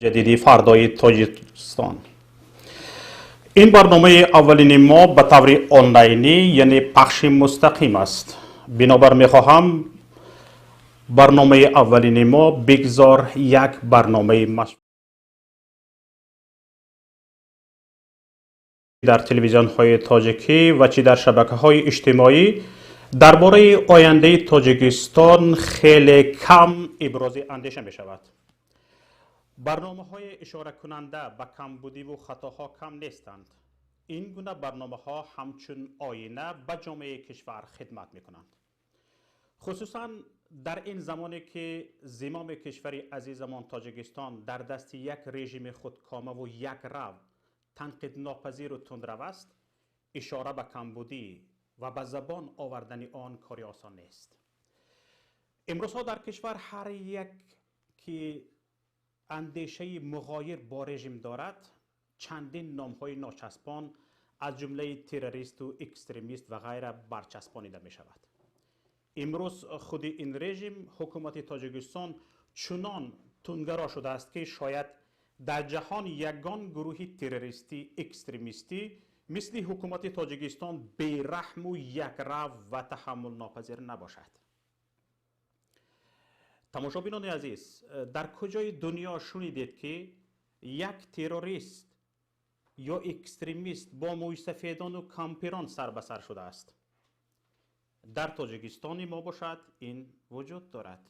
Ҷадиди фардои Тоҷикистон. Ин барномаи аввалини мо ба таври онлайнӣ, яъне пахши мустақим аст. Бинобар мехоҳам барномаи аввалини мо бигзор як барномаи дар телевизионҳои тоҷикӣ ва чӣ дар шабакаҳои иҷтимоӣ дар бораи ояндаи Тоҷикистон хеле кам ибрози андеша мешавад. Барномаҳои ишоракунанда ба камбудиву хатоҳо кам нестанд. Ин гуна барномаҳо ҳамчун оина ба ҷомеаи кишвар хидмат мекунанд. Хусусан дар ин замоне ки зимоми кишвари азизамон Тоҷикистон дар дасти як режими худкомаву якрав, танқиднопазиру тундрав аст, ишора ба камбудӣ ва ба забон овардани он кори осон нест. Имрӯзҳо дар кишвар ҳар як ки андешаи муғоир бо режим дорад, чандин номҳои ночаспон аз ҷумлаи террористу экстремист ва ғайра барчаспонида мешавад. Имрӯз худи ин режим, ҳукумати Тоҷикистон, чунон тунгаро шудааст, ки шояд дар ҷаҳон ягон гурӯҳи террористӣ экстремистӣ мисли ҳукумати Тоҷикистон бераҳму якрав ва таҳаммулнопазир набошад. Тамошобинони азиз, дар куҷои дунё шунидед, ки як террорист ё экстремист бо мӯйсафедону кампирон сар ба сар шудааст? Дар Тоҷикистони мо бошад, ин вуҷуд дорад.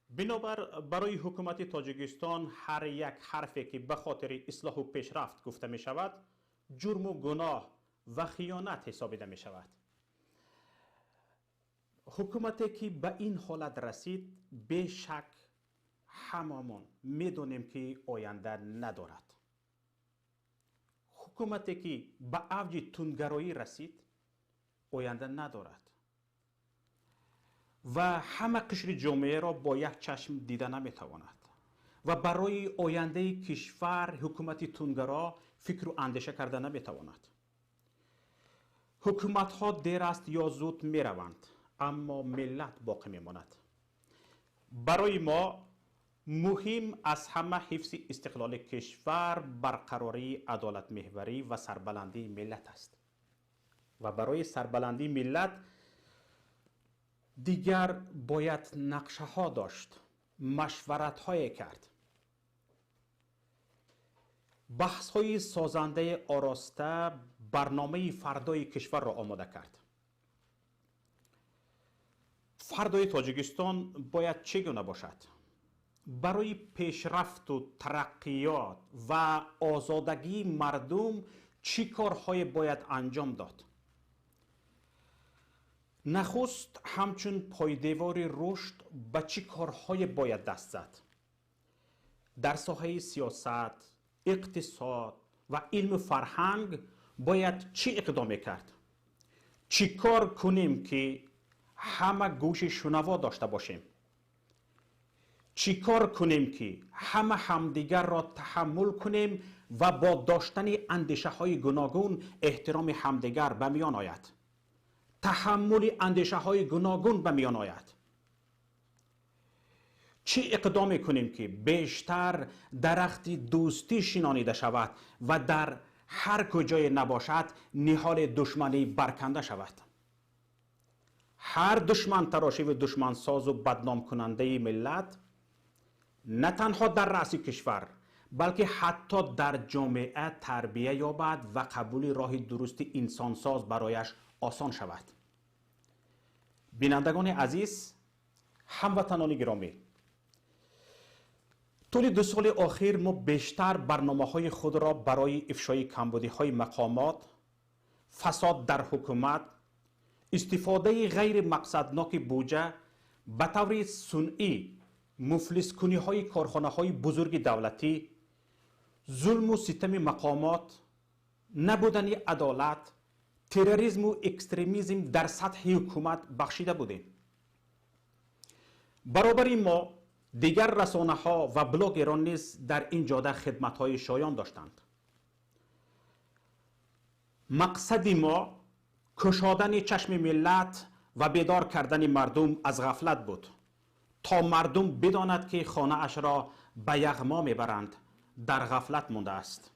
Бинобар барои ҳукумати Тоҷикистон ҳар як ҳарфе, ки ба хотири ислоҳу пешрафт гуфта мешавад, ҷурму гуноҳ ва хиёнат ҳисобида мешавад. Ҳукумате ки ба ин ҳолат расид, бешак ҳамамон медонем, ки оянда надорад. Ҳукумате ки ба авҷи тундгароӣ расид, оянда надорад ва ҳама қишри ҷомеаро бо як чашм дида наметавонад ва барои ояндаи кишвар ҳукумати тундгаро фикру андеша карда наметавонад. Ҳукуматҳо дер аст ё зуд мераванд, аммо миллат боқӣ мемонад. Барои мо муҳим аз ҳама ҳифзи истиқлоли кишвар, барқарории адолатмеҳварӣ ва сарбаландии миллат аст. Ва барои сарбаландии миллат дигар бояд нақшаҳо дошт, машваратҳое кард, баҳсҳои созандаи ороста барномаи фардои кишварро омода кард. Фардои Тоҷикистон бояд чӣ гуна бошад? Барои пешрафту тараққиёт ва озодагии мардум чӣ корҳое бояд анҷом дод? Нахуст, ҳамчун пойдевори рушд ба чӣ корҳое бояд даст зад? Дар соҳаи сиёсат, иқтисод ва илму фарҳанг бояд чӣ иқдоме кард? Чӣ кор кунем, ки ҳама гӯши шунаво дошта бошем? Чӣ кор кунем, ки ҳама ҳамдигарро таҳаммул кунем ва бо доштани андешаҳои гуногун эҳтироми ҳамдигар ба миён ояд, таҳаммули андешаҳои гуногун ба миён ояд? Чӣ иқдоме кунем, ки бештар дарахти дӯстӣ шинонида шавад ва дар ҳар куҷое набошад ниҳоли душманӣ барканда шавад? Ҳар душмантарошиву душмансозу бадномкунандаи миллат на танҳо дар раъси кишвар, балки ҳатто дар ҷомеа тарбия ёбад ва қабули роҳи дурусти инсонсоз барояш осон шавад. Бинандагони азиз, ҳамватанони гиромӣ, тӯли 2 соли охир мо бештар барномаҳои худро барои ифшои камбудиҳои мақомот, фасод дар ҳукумат, истифодаи ғайримақсадноки буҷа, ба таври сунъӣ муфлискуниҳои корхонаҳои бузурги давлатӣ, зулму ситами мақомот, набудани адолат, терроризму экстремизм дар сатҳи ҳукумат бахшида будем. Баробари мо дигар расонаҳо ва блогерон низ дар ин ҷода хидматҳои шоён доштанд. Мақсади мо кушодани чашми миллат ва бедор кардани мардум аз ғафлат буд, То мардум бидонад, ки хонаашро ба яғмо мебаранд, дар ғафлат мондааст.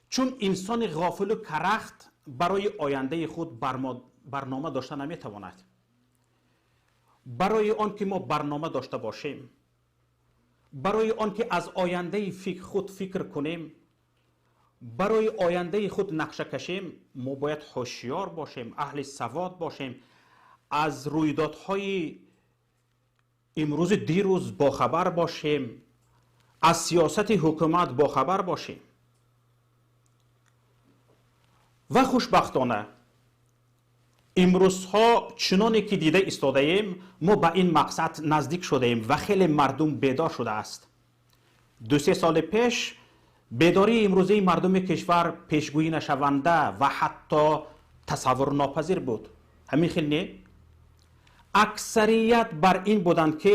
Чун инсони ғофилу карахт барои ояндаи худ барнома дошта наметавонад. Барои он ки мо барнома дошта бошем, барои он ки аз ояндаи худ фикр кунем, барои ояндаи худ нақша кашем, мо бояд ҳушёр бошем, аҳли савод бошем, аз рӯйдодҳои имрӯзи дирӯз бохабар бошем, аз сиёсати ҳукумат бохабар бошем. Ва хушбахтона имрӯзҳо, чуноне ки дида истодаем, мо ба ин мақсад наздик шудаем ва хеле мардум бедор шудааст. 2-се соли пеш бедории имрӯзаи мардуми кишвар пешгӯӣ нашаванда ва ҳатто тасаввурнопазир буд. Ҳамин хел не? Аксарият бар ин буданд, ки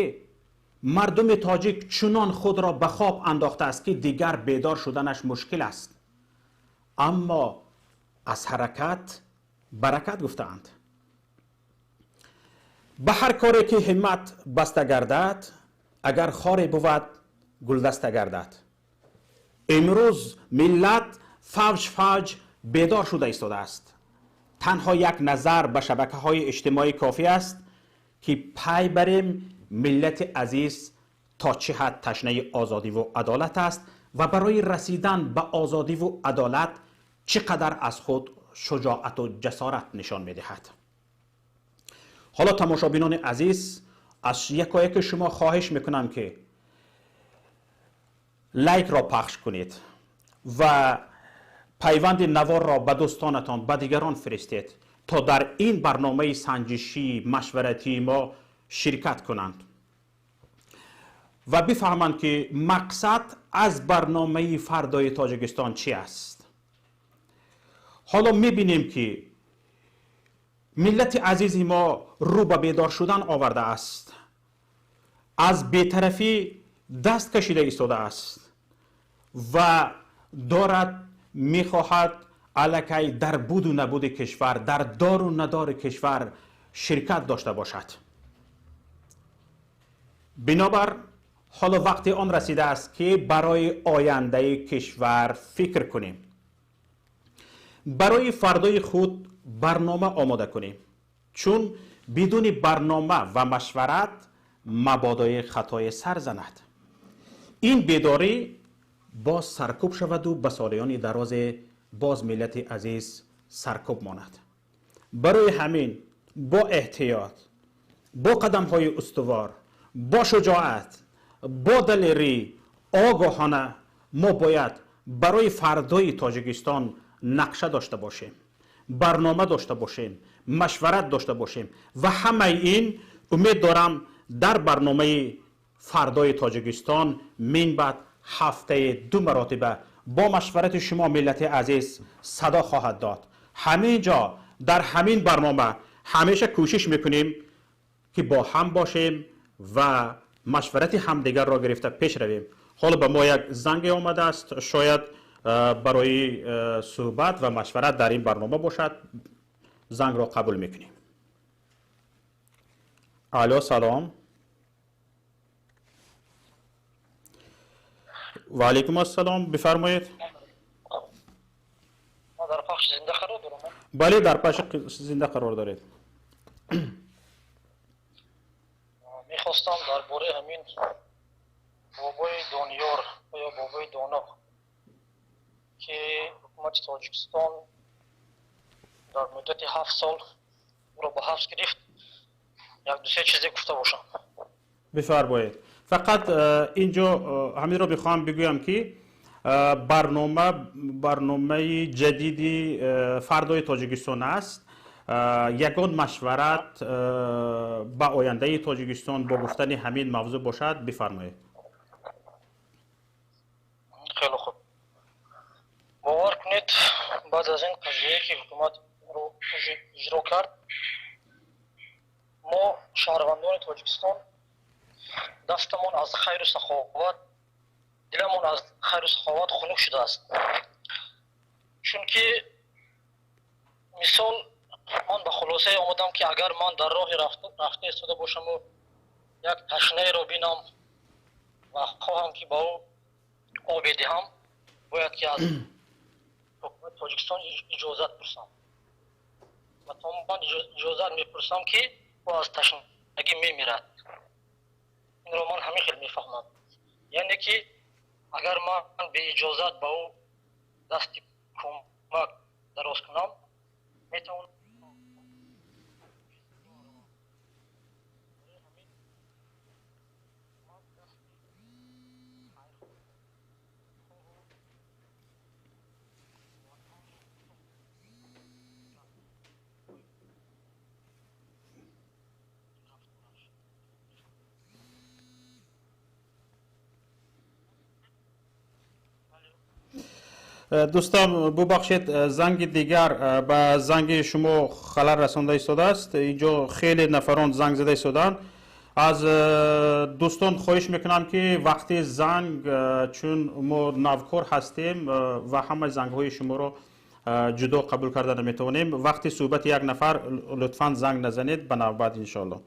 мардуми тоҷик чунон худро ба хоб андохтааст, ки дигар бедор шуданаш мушкил аст. Аммо аз ҳаракат баракат гуфтаанд. Ба ҳар коре ки ҳиммат баста гардад, агар хоре бувад, гулдаста гардад. Имрӯз миллат фавҷ фавҷ бедор шуда истодааст. Танҳо як назар ба шабакаҳои иҷтимоӣ кофӣ аст, ки пай барем миллати азиз то чӣ ҳад ташнаи озодиву адолат аст ва барои расидан ба озодиву адолат чӣ қадар аз худ шуҷоату ҷасорат нишон медиҳад. Ҳоло, тамошобинони азиз, аз якояки шумо хоҳиш мекунам, ки лайкро пахш кунед ва пайванди наворро ба дӯстонатон, ба дигарон фиристед, то дар ин барномаи санҷишии машваратии мо ширкат кунанд ва бифаҳманд, ки мақсад аз барномаи «Фардои Тоҷикистон» чӣ аст. Ҳоло мебинем, ки миллати азизи мо рӯ ба бедор шудан овардааст, аз бетарафӣ даст кашида истодааст ва дорад мехоҳад аллакай дар буду набуди кишвар, дар дору надори кишвар ширкат дошта бошад. Бинобар ҳоло вақти он расидааст, ки барои ояндаи кишвар фикр кунем, барои фардои худ барнома омода кунем, чун бидуни барнома ва машварат мабодои хатое сар занад, ин бедорӣ боз саркӯб шаваду ба солиёни дарозе боз миллати азиз саркӯб монад. Барои ҳамин бо эҳтиёт, бо қадамҳои устувор, бо шуҷоат, бо далерӣ, огоҳона мо бояд барои фардои Тоҷикистон нақша дошта бошем, барнома дошта бошем, машварат дошта бошем. Ва ҳамаи ин, умед дорам, дар барномаи «Фардои Тоҷикистон» минбаъд ҳафтаи ду маротиба бо машварати шумо, миллати азиз, садо хоҳад дод. Ҳамин ҷо, дар ҳамин барнома ҳамеша кӯшиш мекунем, ки бо ҳам бошем ва машварати ҳамдигарро гирифта пеш равем. Ҳоло ба мо як занге омадааст, шояд барои суҳбат ва машварат дар ин барнома бошад. Зангро қабул мекунем. Алло, салом. Ва алайкум ассалом, бифармоед. Дар пахши зинда қарор дорам? Бале, дар пахши зинда қарор доред. Мехостам дар бораи ҳамин бобои Дониёр ё бобои Доно, ки ҳукумати Тоҷикистон дар муддати 7 сол ӯро ба ҳабс гирифт, як дусе чизе гуфта бошам. Бифармоед. Фақат ин ҷо ҳаминро мехоҳам бигӯям, ки барнома барномаи ҷадиди «Фардои Тоҷикистон» аст. Ягон машварат ба ояндаи Тоҷикистон бо гуфтани ҳамин мавзӯъ бошад, бифармоед. Хеле хуб. Бовар кунед, баъд аз ин қазие, ки ҳукумат иҷро кард, мо, шаҳрвандони Тоҷикистон, дастамон аз хайру саховат, диламон аз хайру саховат хунук шудааст. Чунки, мисол, ман ба хулосае омадам, ки агар ман дар роҳе рафта истода бошаму Як ташнаеро бинам ва хоҳам, ки ба ӯ обе диҳам, бояд ки аз ҳукумати Тоҷикистон иҷозат пурсам ва то ман иҷозат мепурсам, ки ӯ аз ташнагӣ мемирад. Инро ман ҳамин хел мефаҳмам, яъне ки агар ман беиҷозат ба ӯ дасти кӯмак дароз кунам, метавонам. Дӯстон, бубахшед, занги дигар ба занги шумо халал расонда истодааст. Инҷо хеле нафарон занг зада истодаанд. Аз дӯстон хоҳиш мекунам, ки вақти занг, чун мо навкор ҳастем ва ҳамаи зангҳои шуморо ҷудо қабул карда наметавонем, вақти суҳбати як нафар лутфан занг назанед, ба навбат, иншоалло.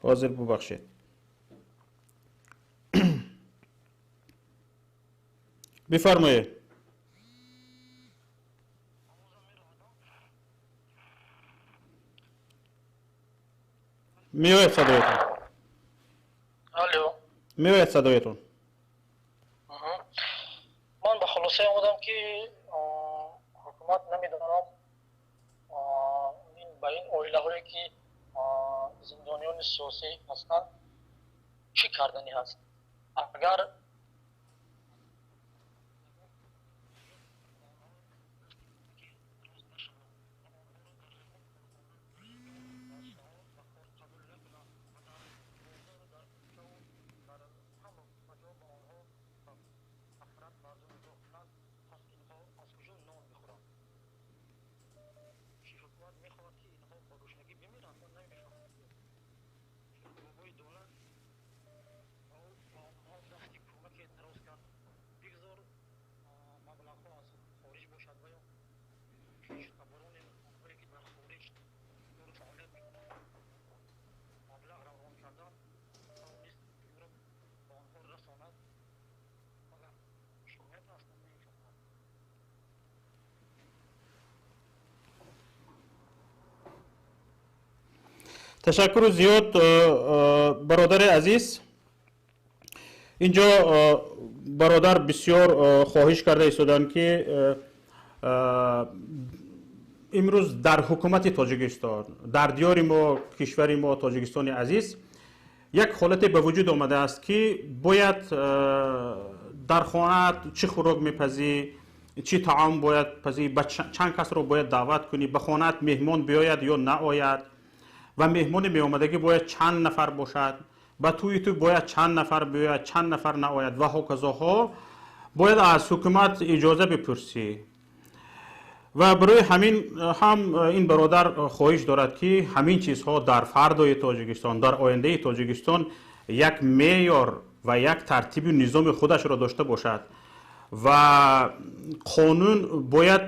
Ҳозир, бубахшед, бифармоед. Меояд садоятон. Алло. Меояд садоятон. Ман ба хулосае омадам, ки ҳукумат, намедонам, ба ин оилаҳое, ки зиндониёни сиёсӣ ҳастанд, чӣ карданӣ ҳаст, агар Ташаккуру зиёд, бародари азиз. Инҷо бародар бисёр хоҳиш карда истоданд, ки имрӯз дар ҳукумати Тоҷикистон, дар диёри мо, кишвари мо, Тоҷикистони азиз, як ҳолате ба вуҷуд омадааст, ки бояд дар хонаат чӣ хӯрок мепазӣ, чӣ таом бояд пазӣ, ба чанд касро бояд даъват кунӣ, ба хонаат меҳмон биёяд ё наояд ва меҳмони меомадагӣ бояд чанд нафар бошад, ба тӯи ту бояд чанд нафар биёяд, чанд нафар наояд ва ҳоказоҳо, бояд аз ҳукумат иҷоза бипурсӣ. Ва барои ҳамин ҳам ин бародар хоҳиш дорад, ки ҳамин чизҳо дар фардои Тоҷикистон, дар ояндаи Тоҷикистон як меъёр ва як тартиби низоми худашро дошта бошад ва қонун бояд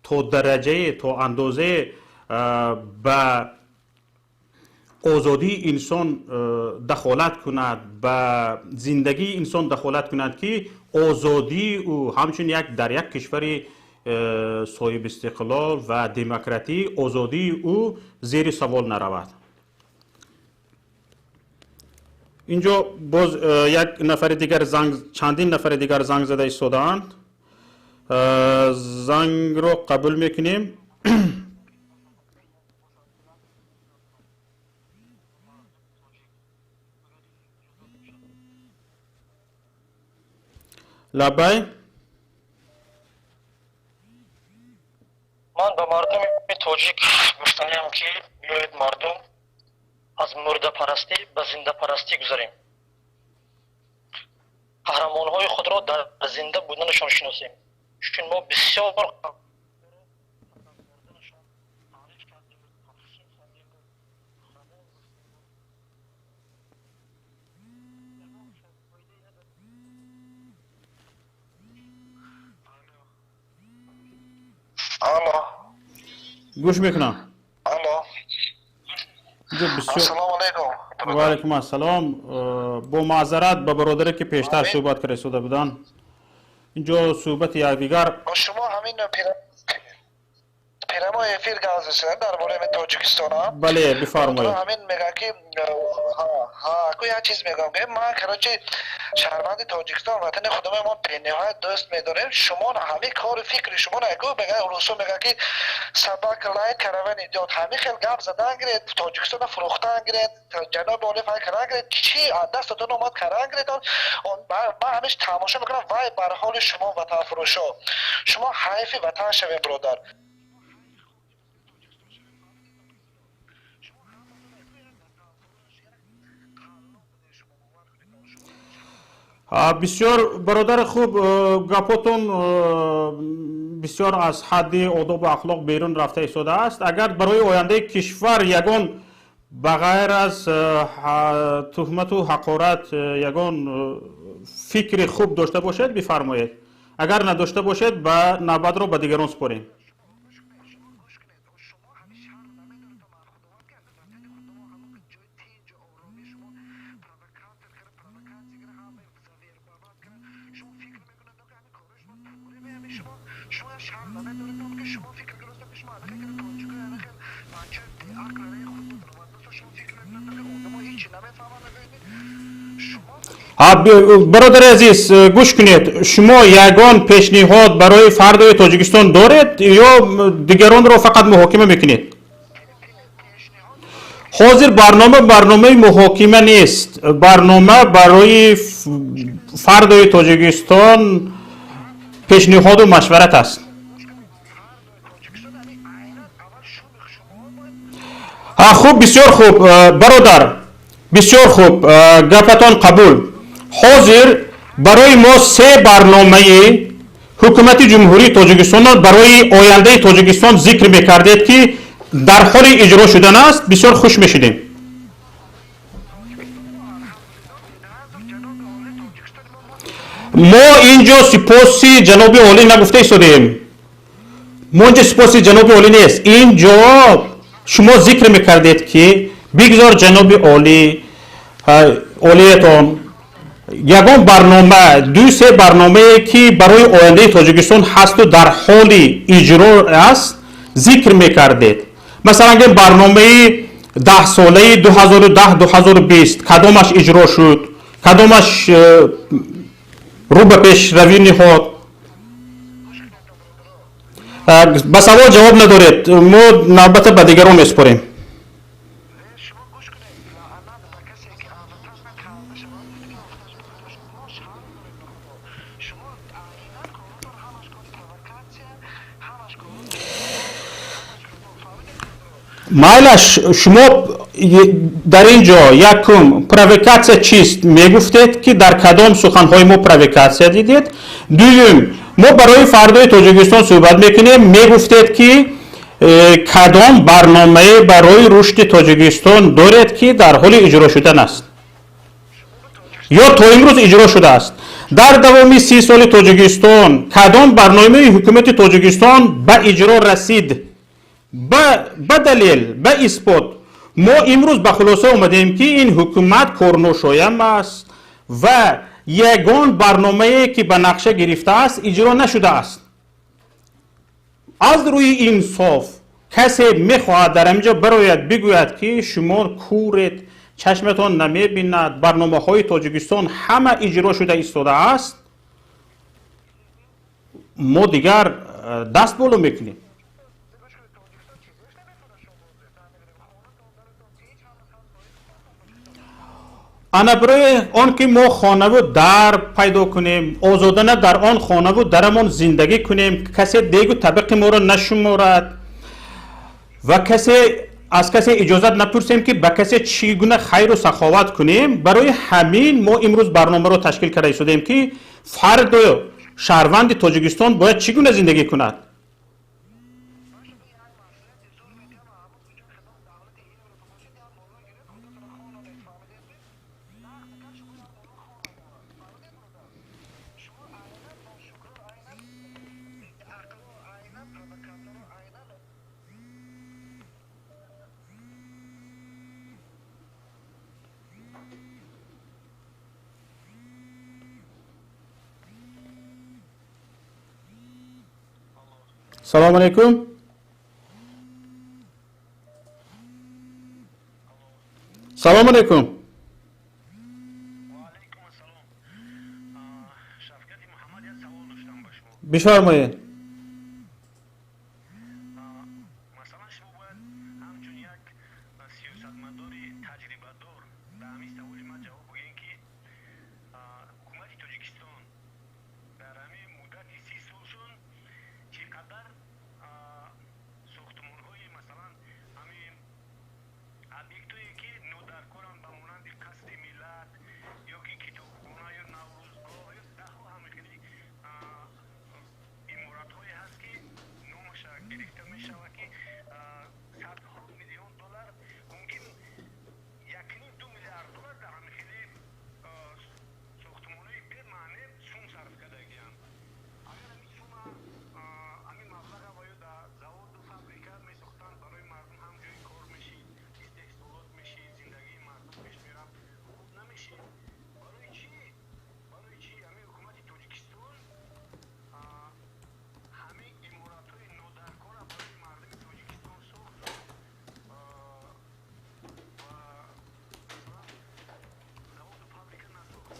то дараҷае, то андозае ба озодии инсон дахолат кунад, ба зиндагии инсон дахолат кунад, ки озодии ӯ ҳамчун як дар як кишвари соҳибистиқлол ва демократӣ озодии ӯ зери савол наравад. Инҷо боз як нафари дигар занг, чандин нафари дигар занг зада истодаанд. Зангро қабул мекунем. Лаббай. Ман ба мардуми тоҷик гуфтаниам, ки биёед, мардум, аз мурдапарастӣ ба зиндапарастӣ гузарем, қаҳрамонҳои худро дар зинда буданашон шиносем, чун мо бисёр Гӯш мекунам. Алло. Ассалому алайкум. Ва алайкум ассалом. Бо маъзарат ба бародаре ки пештар суҳбат карда истода буданд. Инҷо суҳбати якдигар. Шумо ҳамин прямой эфир гап дар бораи Тоҷикистон? Бале, бифармоед. Ҳамин мегӯям ки ку як чиз мегӯям ки ман, короче, шаҳрванди Тоҷикистон, ватани худамон мо бениҳоят дӯст медорем. Шумо ҳамин кору фикри шумо ку мегӯяд, русо мегӯяд ки собака лает, караван идёт. Ҳамин хел гап задан гиред, Тоҷикистонро фурӯхтан гиред, ҷаноби олӣ фай кардан гиред, чӣ аз дастатон омад кардан гиред. Ман ҳамеш тамошо мекунам, вай бар ҳоли шумо ватанфурӯшо. Шумо ҳайфи ватан шавед, биродар. Бисёр бародари хуб, гапотон бисёр аз ҳадди одобу ахлоқ берун рафта истодааст. Агар барои ояндаи кишвар ягон ба ғайр аз туҳмату ҳақорат ягон фикри хуб дошта бошед, бифармоед. Агар надошта бошед, ба навбатро ба дигарон супорем. Бародари азиз, гӯш кунед, шумо ягон пешниҳод барои фардои Тоҷикистон доред ё дигаронро фақат муҳокима мекунед? Ҳозир барнома барномаи муҳокима нест. Барнома барои фардои Тоҷикистон пешниҳоду машварат аст. Хуб, бисёр хуб, бародар, бисёр хуб, гапатон қабул. Ҳозир барои мо се барномаи ҳукумати Ҷумҳурии Тоҷикистонро барои ояндаи Тоҷикистон зикр мекардед, ки дар ҳоли иҷро шудан аст, бисёр хуш мешудем. Мо инҷо сипоси ҷаноби олӣ нагуфта истодаем. Мо инҷо сипоси ҷаноби олӣ нест. Инҷо шумо зикр мекардед, ки бигзор ҷаноби олӣ олиятон ягон барнома, ду-се барномае ки барои ояндаи Тоҷикистон ҳасту дар ҳоли иҷро аст, зикр мекардед. Масалан, агар барномаи даҳсолаи 2010-2020 кадомаш иҷро шуд, кадомаш рӯ ба пешравӣ ниҳод. Ба савол ҷавоб надоред, мо навбата ба дигарон месупорем. Майлаш, шумо дар ин ҷо якум провокатсия чист мегуфтед, ки дар кадом суханҳои мо провокатсия дидед? Дуюм, мо барои фардои Тоҷикистон суҳбат мекунем, мегуфтед, ки кадом барномае барои рушди Тоҷикистон доред, ки дар ҳоли иҷро шудан аст ё то имрӯз иҷро шудааст. Дар давоми 30 соли Тоҷикистон кадом барномаи ҳукумати Тоҷикистон ба иҷро расид? Ба далел, ба исбот. Мо имрӯз ба хулоса омадем, ки ин ҳукумат корношоям аст ва ягон барномае ки ба нақша гирифтааст иҷро нашудааст. Аз рӯи инсоф касе мехоҳад дар ҳаминҷо барояд бигӯяд, ки шумо куред, чашматон намебинад, барномаҳои Тоҷикистон ҳама иҷро шуда истодааст, мо дигар даст боло мекунем. Ана барои он ки мо хонаву дар пайдо кунем, озодона дар он хонаву дарамон зиндагӣ кунем, касе дегу табиқи моро нашуморад ва касе аз касе иҷозат напурсем, ки ба касе чӣ гуна хайру саховат кунем. Барои ҳамин мо имрӯз барномаро ташкил карда истодаем, ки фарду шаҳрванди Тоҷикистон бояд чӣ гуна зиндагӣ кунад. Салом алейкум. Салом алейкум. Бифармоед. Масалан, шумо бояд ҳамчун як сиёсатмадори таҷрибадор ба ҳамин саволи ман ҷавоб бигӯед, ки ҳукумати Тоҷикистон дар ҳамин муддати 30 солшон чӣ қадар сохтмонҳои, масалан, ҳамин объектҳое, ки нодаркоранд, ба монанди Қасри Миллат ё ки китобхона ё Наврӯзгоҳ ё даҳҳо ҳамин хели иморатҳое ҳаст, ки номаша гирифта мешавад, ки садҳо миллион доллар, мумкин 1,5-2 миллиард доллар дар ҳамин хели сохтмонҳои бемаъне сум сарф кардагианд. Агар ҳамин сума, ҳамин маблаға ва ё дар заводу фабрика месохтанд, барои мардум ҳам ҷои кор мешид, истеҳсолот мешид, зиндагии мардум пеш мерафт, хуб намешид? Барои чӣ ҳамин ҳукумати Тоҷикистон ҳамин иморатҳои нодаркора барои мардуми Тоҷикистон сохт ва, масалан, заводу фабрика насохт?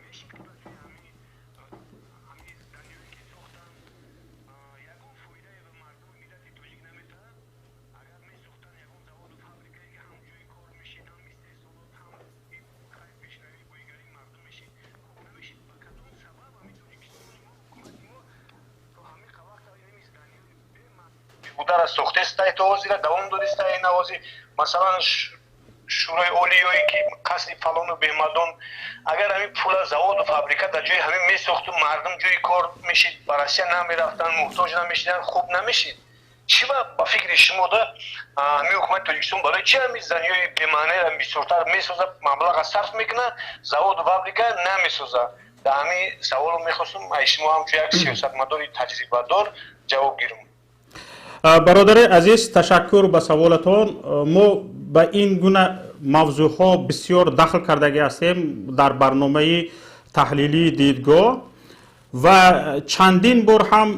Мешид, ки ба ҷои ҳамин зданиҳое, ки сохтанд, ягон фоидае ба мардуми миллати тоҷик наметаҳад, агар месохтанд ягон заводу фабрикае, ки ҳам ҷои кор мешид, ҳам истеҳсолот, ҳам пешравии боигарии мардум мешид, хуб намешид? Ба кадом сабаб ҳамин Тоҷикистони мо, ҳукумати мо то ҳамин вақт ҳамин зданиҳои беҳудара сохтестай, то ҳозира давом додистай? Навози, масалан, Шӯрои Олӣ ё ки қасри фалону бемадон. Агар ҳамин пула заводу фабрика дар ҷои ҳамин месохту, мардум ҷои кор мешид, ба Россия намерафтанд, муҳтоҷ намешиданд, хуб намешид? Чӣ ба фикри шумо да, ҳамин ҳукумати Тоҷикистон барои чи ҳамин зданиҳои бемаънеро бисёртар месозад, маблаға сарф мекунад, заводу фабрика намесозад? Дар ҳамин саволро мехостум аз шумо ҳамчун як сиёсатмадори таҷрибадор ҷавоб гирам. Бародари азиз, ташаккур ба саволатон. Мо ба ин гуна мавзӯъҳо бисёр дахл кардагӣ ҳастем дар барномаи таҳлилии «Дидгоҳ» ва чандин бор ҳам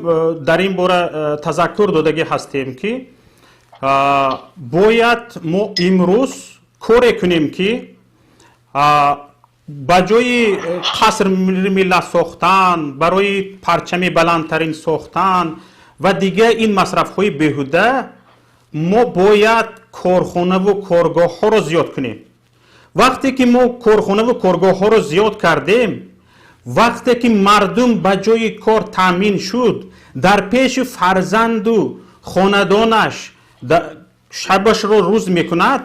дар ин бора тазаккур додагӣ ҳастем, ки бояд мо имрӯз коре кунем, ки ба ҷои Қаср Миллат сохтан, барои парчами баландтарин сохтан ва дигар ин масрафҳои беҳуда, мо бояд корхонаву коргоҳҳоро зиёд кунем. Вақте ки мо корхонаву коргоҳҳоро зиёд кардем, вақте ки мардум ба ҷои кор таъмин шуд, дар пеши фарзанду хонадонаш шабашро рӯз мекунад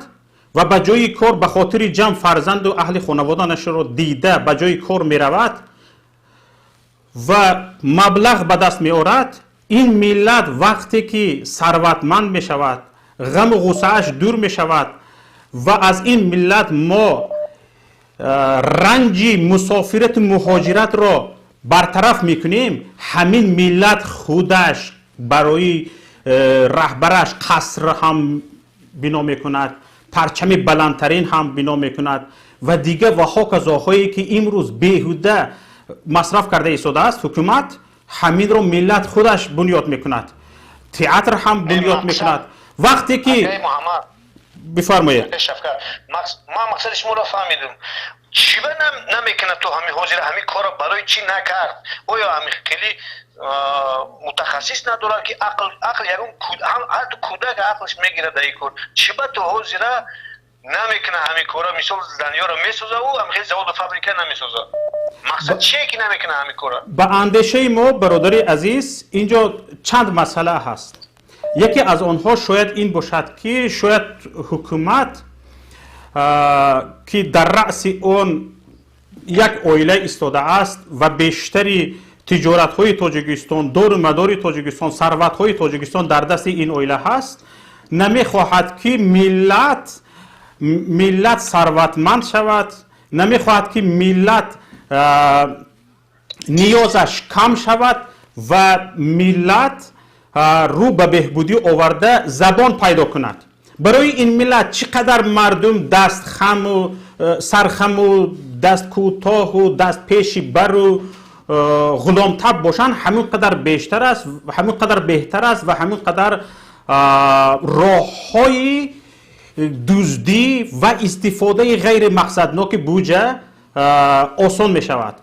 ва ба ҷои кор ба хотири ҷамъ фарзанду аҳли хонаводаашро дида ба ҷои кор меравад ва маблағ ба даст меорад. Ин миллат вақте ки сарватманд мешавад, ғаму ғуссааш дур мешавад ва аз ин миллат мо ранҷи мусофирату муҳоҷиратро бартараф мекунем. Ҳамин миллат худаш барои раҳбараш қаср ҳам бино мекунад, парчами баландтарин ҳам бино мекунад ва дигар ва ҳоказоҳое, ки имрӯз беҳуда масраф карда истодааст ҳукумат, ҳаминро миллат худаш бунёд мекунад, театр ҳам бунёд мекунад. Вақте ки бифармоед. Ман мақсади шуморо фаҳмидам. Чӣ ба намекунад то ҳамин ҳозира ҳамин корро барои чӣ накард? Оё ҳамин хеле мутахассис надорад, ки ақл ягон ҳатто кӯдак ақлш мегирад дар ин кор? Чӣ ба то ҳозира намекунад ҳамин корро? Мисол, зданиёро месоза, ӯ ҳамин хеле заводу фабрика намесозад. Мақсад чие, ки намекунад ҳамин корро? Ба андешаи мо, бародари азиз, инҷо чанд масъала ҳаст. Яке аз онҳо шояд ин бошад, ки шояд ҳукумат, ки дар раъси он як оила истодааст ва бештари тиҷоратҳои Тоҷикистон, дору мадори Тоҷикистон, сарватҳои Тоҷикистон дар дасти ин оила ҳаст, намехоҳад, ки миллат сарватманд шавад, намехоҳад, ки миллат ниёзаш кам шавад ва миллат рӯ ба беҳбудӣ оварда забон пайдо кунад. Барои ин миллат чӣ қадар мардум дастхаму сархаму дасткӯтоҳу дастпеши бару ғуломтаб бошанд, ҳамин қадар бештар аст, ҳамин қадар беҳтар аст ва ҳамин қадар роҳҳои дуздӣ ва истифодаи ғайримақсадноки буҷа осон мешавад.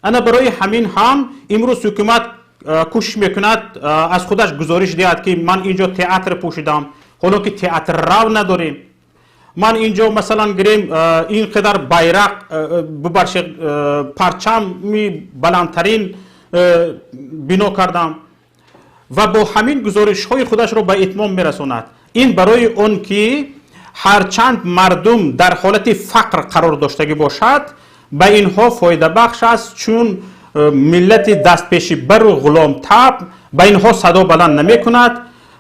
Ана барои ҳамин ҳам имрӯз ҳукумат кӯшиш мекунад аз худаш гузориш диҳад, ки ман инҷо театр пӯшидам, ҳоло ки театррав надорем. Ман инҷо масалан гирем ин қадар байрақ, бубахшед, парчами баландтарин бино кардам ва бо ҳамин гузоришҳои худашро ба итмом мерасонад. Ин барои он ки ҳарчанд мардум дар ҳолати фақр қарор доштагӣ бошад, ба инҳо фоидабахш аст, чун миллати дастпешибару ғуломтаб ба инҳо садо баланд намекунад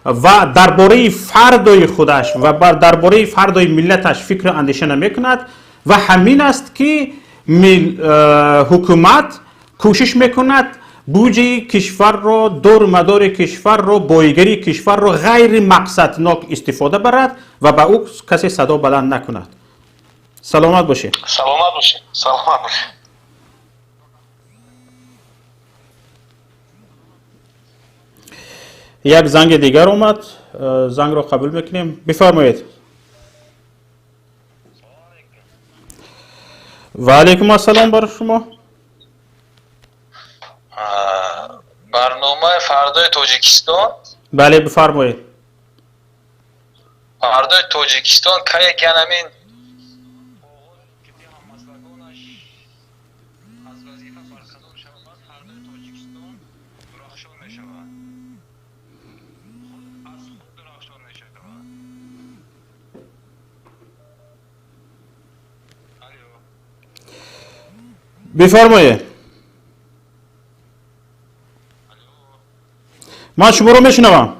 ва дар бораи фардои худаш ва дар бораи фардои миллаташ фикру андеша намекунад. Ва ҳамин аст, ки ҳукумат кӯшиш мекунад буҷаи кишварро, дорумадори кишварро, боигарии кишварро ғайримақсаднок истифода барад ва ба ӯ касе садо баланд накунад. Саломат бошед. Саломат бошед. Саломат бошед. Як занги дигар омад, зангро қабул мекунем. Бифармоед. Ва алайкум ассалом бар шумо. Барномаи фардои Тоҷикистон. Бале, бифармоед. Фардои Тоҷикистон кае ки ҳамин бифармоед. Ман шуморо мешунавам.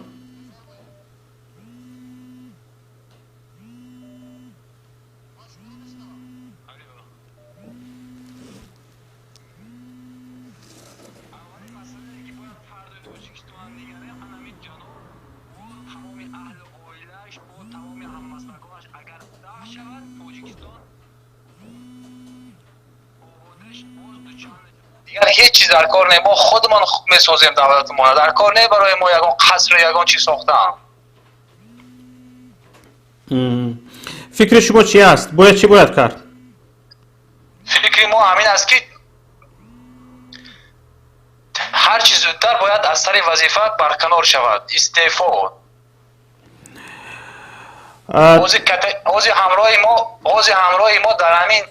Дигар ҳеҷ чиз дар кор не, мо худамон месозем давлатамон, дар кор не барои мо ягон қаср, ягон чиз сохтан. Фикри шумо чи аст? Бояд чӣ бояд кард? Фикри мо ҳамин аст, ки ҳар чи зудтар бояд аз сари вазифа барканор шавад, истеъфо. Ҳозир ҳамроҳи мо дар ҳамин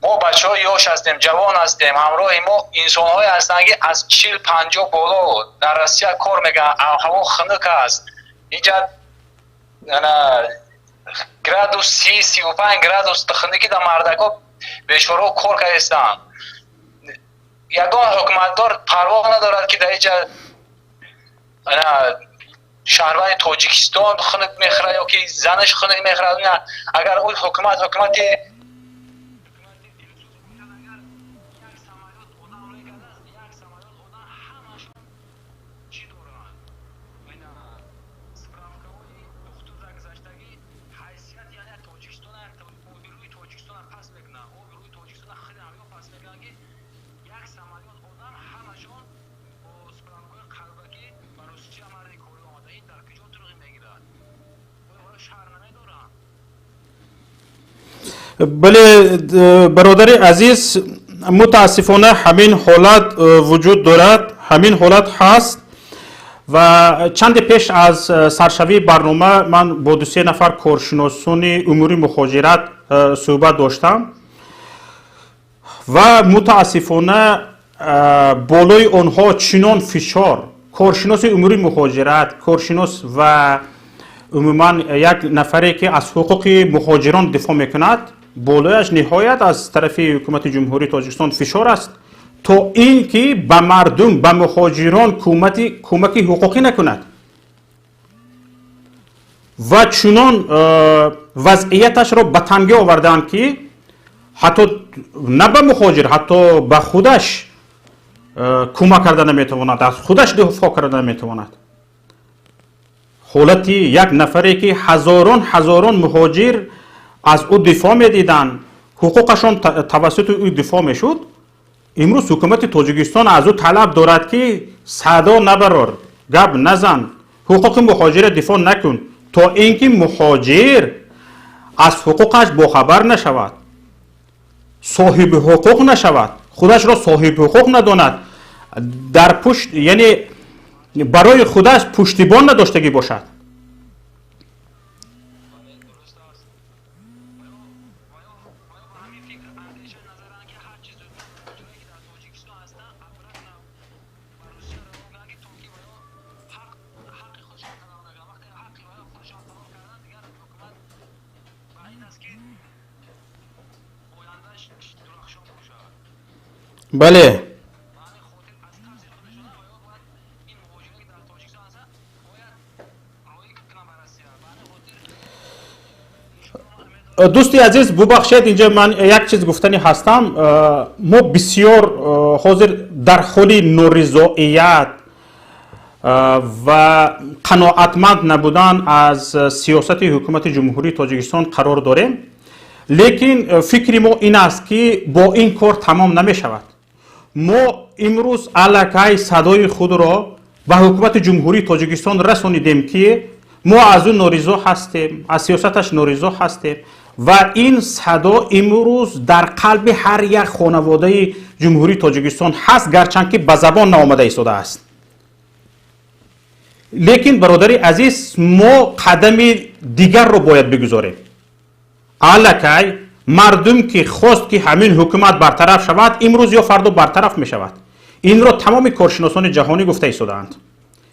мо бачаҳои ёш ҳастем, ҷавон ҳастем, ҳамроҳи мо инсонҳое ҳастанд, ки аз 40-50 боло дар Россия кор мекунанд, ҳаво хунук аст, инҷа градус 30-35 градус хунукӣ дар мардакҳо бешораҳо кор кардастанд. Ягон ҳукуматдор парво надорад, ки дар инҷа шаҳрванди Тоҷикистон хунук мехӯрад ё ки занаш хунук мехӯрад. Агар ӯ ҳукумат ҳукумати Бале, бародари азиз, мутаассифона ҳамин ҳолат вуҷуд дорад, ҳамин ҳолат ҳаст. Ва чанде пеш аз саршавии барнома ман бо ду-се нафар коршиносони умури мухоҷират суҳбат доштам ва мутаассифона болои онҳо чунон фишор, коршиноси умури мухоҷират, коршинос ва умуман як нафаре ки аз ҳуқуқи мухоҷирон дифоъ мекунад, болояш ниҳоят аз тарафи ҳукумати Ҷумҳурии Тоҷикистон фишор аст, то ин ки ба мардум, ба мухоҷирон кӯмаки ҳуқуқӣ накунад ва чунон вазъияташро ба тангӣ овардаанд, ки ҳатто на ба мухоҷир, ҳатто ба худаш кӯмак карда наметавонад, аз худаш дифоъ карда наметавонад. Ҳолати як нафаре ки ҳазорон ҳазорон муҳоҷир аз ӯ дифоъ медиданд, ҳуқуқашон тавассути ӯ дифоъ мешуд, Имрӯз ҳукумати Тоҷикистон аз ӯ талаб дорад, ки садо набарор, гап назан, ҳуқуқи муҳоҷирро дифоъ накун, то ин ки муҳоҷир аз ҳуқуқаш бохабар нашавад, соҳиби ҳуқуқ нашавад, худашро соҳиби ҳуқуқ надонад, дар пушт, яъне барои худаш пуштибон надоштагӣ бошад. Бале. Дӯсти азиз, бубахшед, инҷа ман як чиз гуфтанӣ ҳастам. Мо бисёр ҳозир дар ҳоли норизоият ва қаноатманд набудан аз сиёсати ҳукумати Ҷумҳурии Тоҷикистон қарор дорем. Лекин фикри мо ин аст, ки бо ин кор тамом намешавад. Мо имрӯз аллакай садои худро ба ҳукумати Ҷумҳурии Тоҷикистон расонидем, ки мо аз ӯ норизо ҳастем, аз сиёсаташ норизо ҳастем ва ин садо имрӯз дар қалби ҳар як хонаводаи Ҷумҳурии Тоҷикистон ҳаст, гарчанд ки ба забон наомада истодааст. Лекин бародари азиз, мо қадами дигарро бояд бигузорем. Аллакай мардум ки хост ки ҳамин ҳукумат бартараф шавад, имрӯз ё фардо бартараф мешавад. Инро тамоми коршиносони ҷаҳонӣ гуфта истодаанд.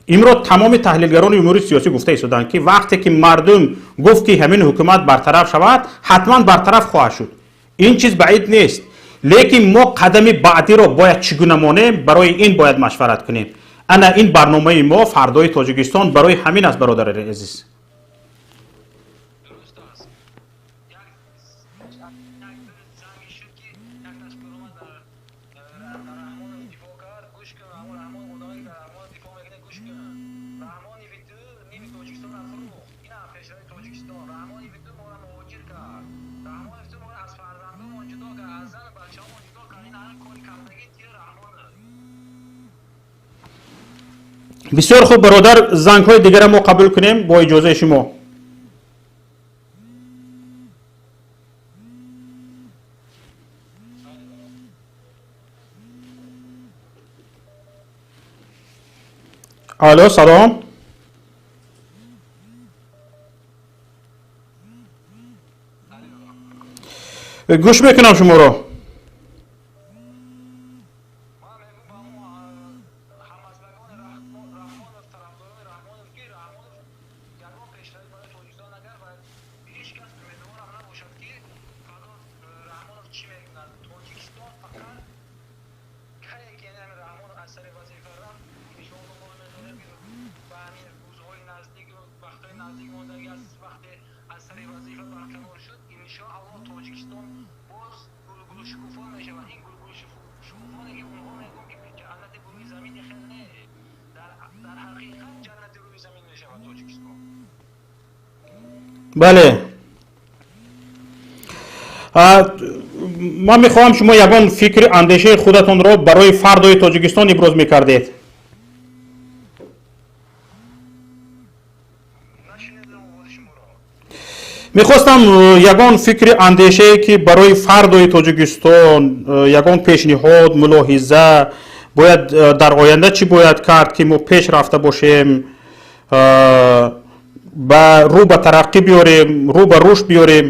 Инро тамоми таҳлилгарони умури сиёсӣ гуфта истодаанд, ки вақте ки мардум гуфт ки ҳамин ҳукумат бартараф шавад, ҳатман бартараф хоҳад шуд. Ин чиз баид нест. Лекин мо қадами баъдиро бояд чӣ гуна монем, барои ин бояд машварат кунем. Ана ин барномаи мо фардои Тоҷикистон барои ҳамин аст, бародари азиз. Бисёр хуб, бародар, зангҳои дигарро мо қабул кунем бо иҷозаи шумо. Алло, салом. Гӯш мекунам шуморо. Бале, ман мехоҳам шумо ягон фикри андешаи худатонро барои фардои Тоҷикистон иброз мекардед. Мехостам ягон фикри андешае ки барои фардои Тоҷикистон ягон пешниҳод, мулоҳиза бояд, дар оянда чӣ бояд кард, ки мо пеш рафта бошем, ба рӯ ба тараққӣ биёрем, рӯ ба рушд биёрем.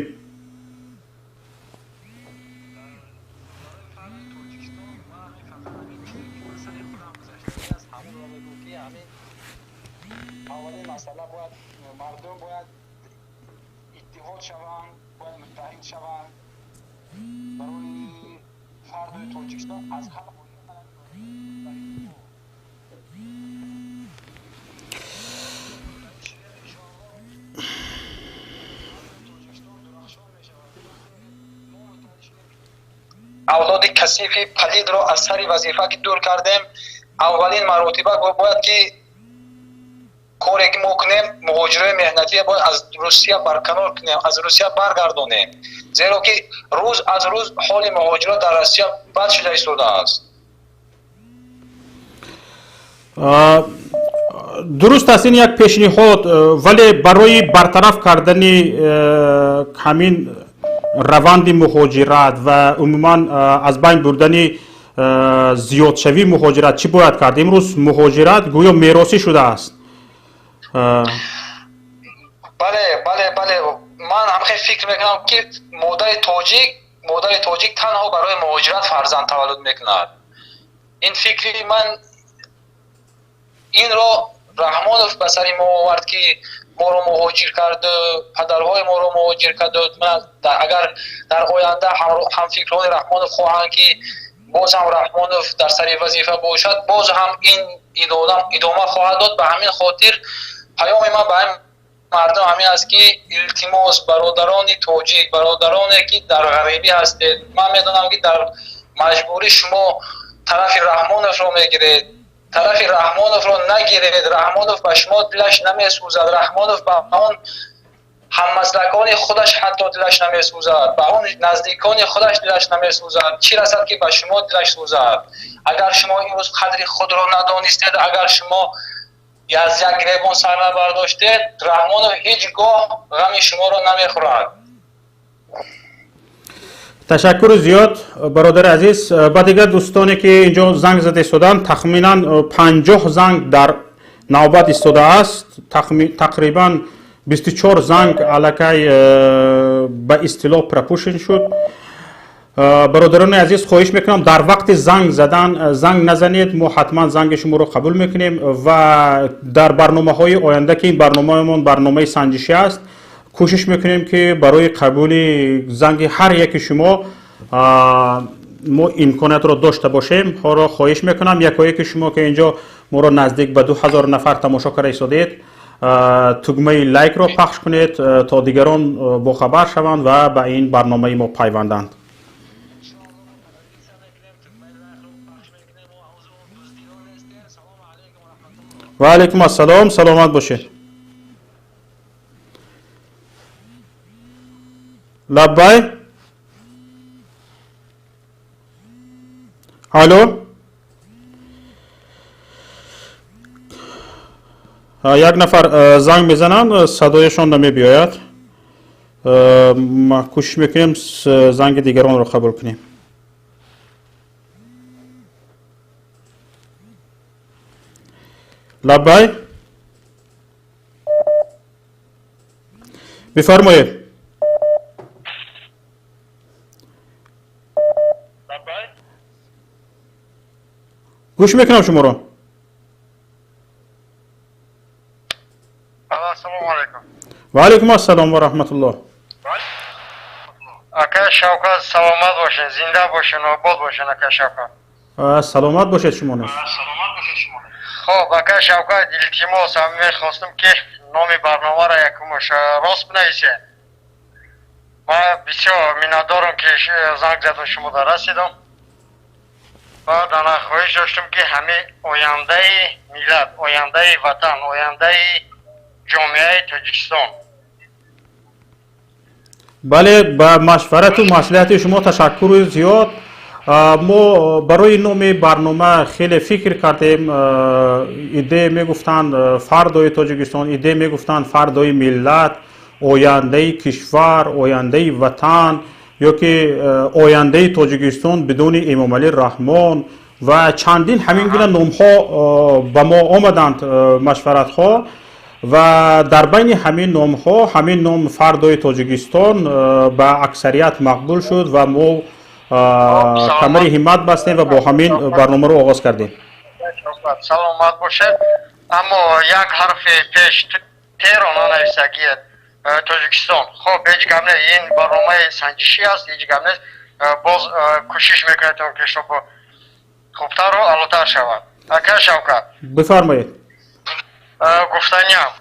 Авлоди касифи палидро аз сари вазифа ки дур кардем, аввалин маротиба бояд ки Коре ки мо кунем, муҳоҷирои меҳнатия бояд аз Русия барканор кунем, аз Русия баргардонем, зеро ки рӯз аз рӯз ҳоли муҳоҷирон дар Русия бад шуда истодааст. Дуруст аст, ин як пешниҳод, вале барои бартараф кардани ҳамин раванди муҳоҷират ва умуман аз байн бурдани зиёдшавии муҳоҷират чӣ бояд кард? Имрӯз муҳоҷират гӯё меросӣ шудааст. Бале, бале, бале, ман ҳамхел фикр мекунам, ки модари тоҷик танҳо барои муҳоҷират фарзанд таваллуд мекунад. Ин фикри ман, инро Раҳмонов ба сари мо овард, ки моро муҳоҷир карду падарҳои моро муҳоҷир карду. Агар дар оянда ҳамфикрони Раҳмонов хоҳанд, ки боз ҳам Раҳмонов дар сари вазифа бошад, боз ҳам ин идома хоҳад дод. Ба ҳамин хотир паёми ман ба ҳамин мардум ҳамин аст, ки илтимос, бародарони тоҷик, бародароне ки дар ғарибӣ ҳастед, ман медонам, ки дар маҷбурӣ шумо тарафи Раҳмоновро мегиред. Тарафи Раҳмоновро нагиред. Раҳмонов ба шумо дилаш намесӯзад. Раҳмонов ба он ҳаммаслакони худаш ҳатто дилаш намесӯзад, ба он наздикони худаш дилаш намесӯзад, чӣ расад, ки ба шумо дилаш сӯзад? Агар шумо имрӯз қадри худро надонистед, агар шумо аз як гиребон сар набардоштед, Раҳмонов ҳеҷ гоҳ ғами шуморо намехӯрад. Ташаккури зиёд, бародари азиз. Ба дигар дӯстоне, ки инҷо занг зада истоданд, тахминан 50 занг дар навбат истодааст, тақрибан 24 занг аллакай ба истилоҳ пропущен шуд. Бародарони азиз, хоҳиш мекунам, дар вақти занг задан занг назанед. Мо ҳатман занги шуморо қабул мекунем ва дар барномаҳои оянда, ки ин барномаамон барномаи санҷишӣ аст, кӯшиш мекунем, ки барои қабули занги ҳар яки шумо мо имкониятро дошта бошем. Ҳоро хоҳиш мекунам, якояки шумо, ки инҷо моро наздик ба 2000 нафар тамошо карда истодед, тугмаи лайкро пахш кунед, то дигарон бохабар шаванд ва ба ин барномаи мо пайванданд. Ва алайкум ассалом, саломат бошед. Лаббай, алло. Як нафар занг мезананд, садояшон намебиёяд. Кӯшиш мекунем, занги дигаронро қабул кунем. Лаббай, бифармоед. Гӯш мекунам шуморо. Ассалому алайкум. Ва алайкум ассалом ва раҳматуллоҳ. Ака Шавкат, саломат бошед, зинда бошед, обод бошед, ака Шавкат. Саломат бошед шумо низ. Хоб, ака Шавкат, илтимос, мехостам, ки номи барномаро якумаш рост бинависед. Ман бисёр миннатдорам, ки занг задам, шумода расидам. Баъд ана хоҳиш доштам, ки ҳамин ояндаи миллат, ояндаи ватан, ояндаи ҷомеаи Тоҷикистон. Бале, ба машварату маслиҳати шумо ташаккури зиёд. Мо барои номи барнома хеле фикр кардем. Идея мегуфтанд фардои Тоҷикистон, идея мегуфтанд фардои миллат, ояндаи кишвар, ояндаи ватан ё ки ояндаи Тоҷикистон бидуни Эмомалӣ Раҳмон ва чандин ҳамин гуна номҳо ба мо омаданд, машваратҳо, ва дар байни ҳамин номҳо ҳамин ном фардои Тоҷикистон ба аксарият мақбул шуд ва мо камари ҳиммат бастем ва бо ҳамин барномаро оғоз кардем. Саломат бошед, аммо як ҳарфи пеш теро нанависагиед, Тоҷикистон. Хоб, ҳеҷ гап не, ин барномаи санҷишӣ аст, ҳеҷ гап нест. Боз кӯшиш мекунед, ки шумо хубтару аълотар шавад. Ака Шавкат. Бифармоед. Гуфтаниам,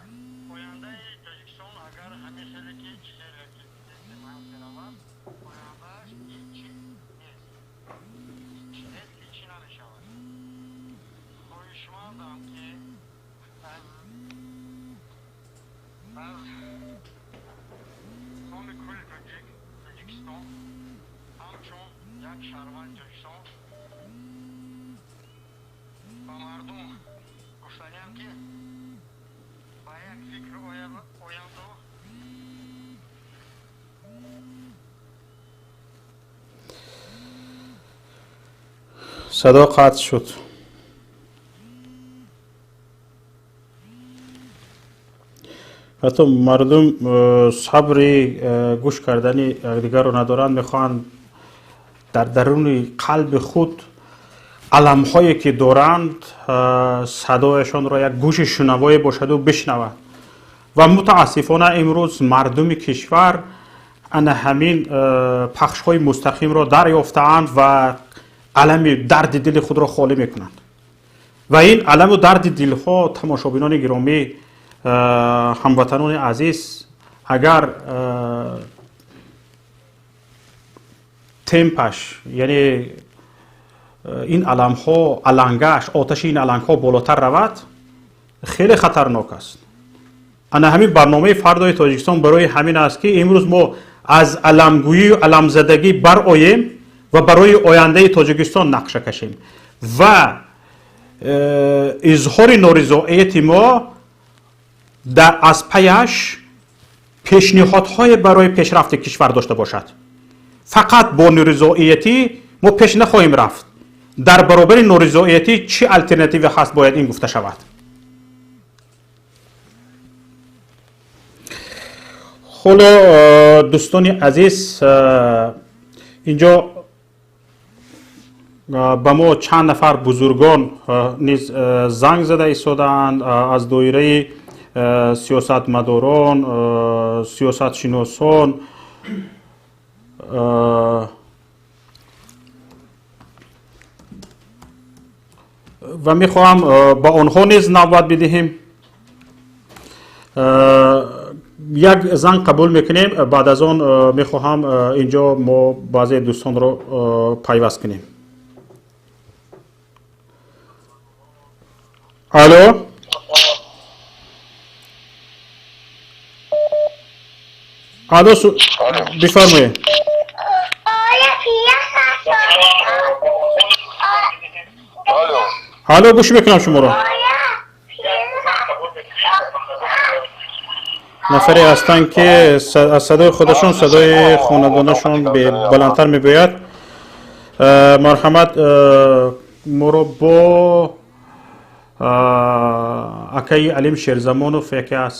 ояндаи Тоҷикистон агар ҳамин хеле ки меравад, ояндааш ҳеҷ нест, ҳеҷ нест, ҳеҷ намешавад. Хоҳишмандам, ки аз Тоҷикистон, ҳамчун як шаҳрванди Тоҷикистон ба мардум гуфтаниям, ки ба як фикр оянду. Садо қатъ шуд. Ҳатто мардум сабри гӯш кардани якдигарро надоранд, мехоҳанд дар даруни қалби худ аламҳое ки доранд, садояшонро як гӯши шунавое бошаду бишнавад. Ва мутаассифона имрӯз мардуми кишвар ана ҳамин пахшҳои мустақимро дарёфтаанд ва алами дарди дили худро холӣ мекунанд. Ва ин аламу дарди дилҳо, тамошобинони гиромӣ, ҳамватанони азиз, агар темпаш, яъне ин аламҳо, алангааш, оташи ин алангҳо болотар равад, хеле хатарнок аст. Ана ҳамин барномаи «Фардои Тоҷикистон» барои ҳамин аст, ки имрӯз мо аз аламгӯию аламзадагӣ бароем ва барои ояндаи Тоҷикистон нақша кашем ва изҳори норизоияти мо аз паяш пешниҳодҳое барои пешрафти кишвар дошта бошад. Фақат бо норизоиятӣ мо пеш нахоҳем рафт. Дар баробари норизоиятӣ чӣ алтернативе ҳаст, бояд ин гуфта шавад. Ҳоло, дӯстони азиз, инҷо ба мо чанд нафар бузургон низ занг зада истодаанд аз доираи сиёсатмадорон, сиёсатшиносон. Ва мехоҳам ба онҳо низ навбат бидиҳем. Як занг қабул мекунем, баъд аз он мехоҳам инҷо мо баъзе дӯстонро пайваст кунем. Алло, алло, бифармоед. Алло, гӯш мекунам шуморо. Нафаре ҳастанд, ки аз садои худашон садои хонадонашон баландтар мебояд. Марҳамат, моро бо акаи Алим Шерзамонов, яке аз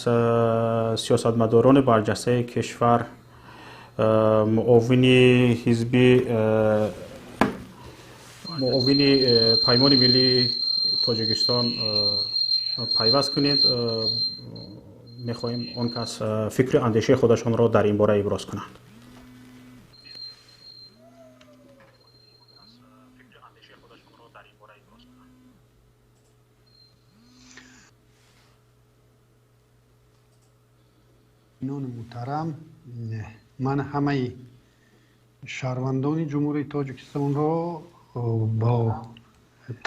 сиёсатмадорони барҷастаи кишвар, муовини ҳизби, муовини Паймони миллии Тоҷикистон пайваст кунед. Мехоҳем он кас фикру андешаи худашонро дар ин бора иброз кунанд. Муҳтарам, ман ҳамаи шаҳрвандони Ҷумҳурии Тоҷикистонро бо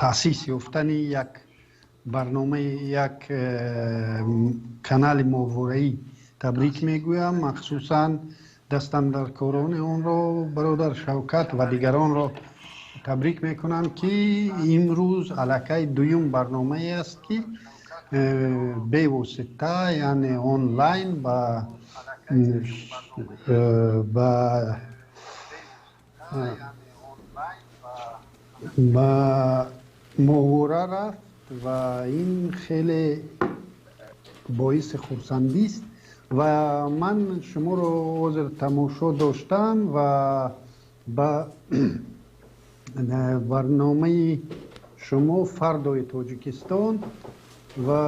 таъсис ёфтани як барномаи, як канали моҳвораӣ табрик мегӯям. Махсусан дастандаркорони онро, бародар Шавкат ва дигаронро табрик мекунам, ки имрӯз аллакай дуюм барномае аст, ки бевосита, яъне онлайн ба моҳвора рафт ва ин хеле боиси хурсандист. Ва ман шуморо ҳозир тамошо доштам ва ба барномаи шумо «Фардои Тоҷикистон», ва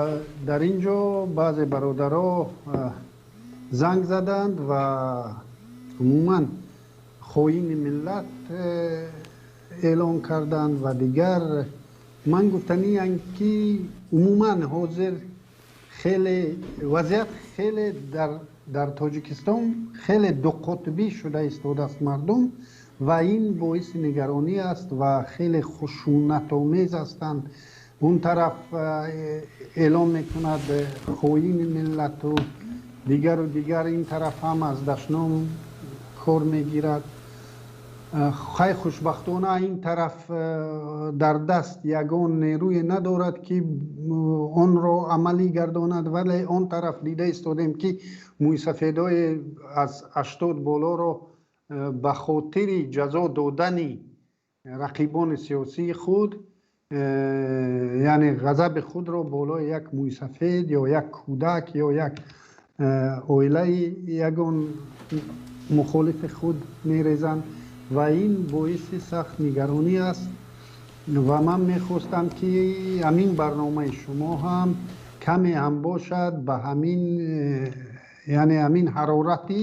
дар ин ҷо баъзе бародаро занг заданд ва умуман хоини миллат эълон карданд ва дигар. Ман гуфтаниам, ки умуман ҳозир хеле вазъият хеле дар Тоҷикистон хеле дуқутбӣ шуда истодааст мардум, ва ин боиси нигаронӣ аст ва хеле хушунатомез ҳастанд. Он тараф эълон мекунад хоини миллату дигару дигар, ин тараф ҳам аз дашном кор мегирад. Хай, хушбахтона ин тараф дар даст ягон нерӯе надорад, ки онро амалӣ гардонад, вале он тараф дида истодем, ки мӯйсафедои аз 80 болоро ба хотири ҷазо додани рақибони сиёсии худ, яъне ғазаби худро болои як мӯйсафед ё як кӯдак ё як оилаи ягон мухолифи худ мерезанд ва ин боиси сахт нигаронӣ аст. Ва ман мехостам, ки ҳамин барномаи шумо ҳам каме ҳам бошад, ба ҳамин, яъне ҳамин ҳарорати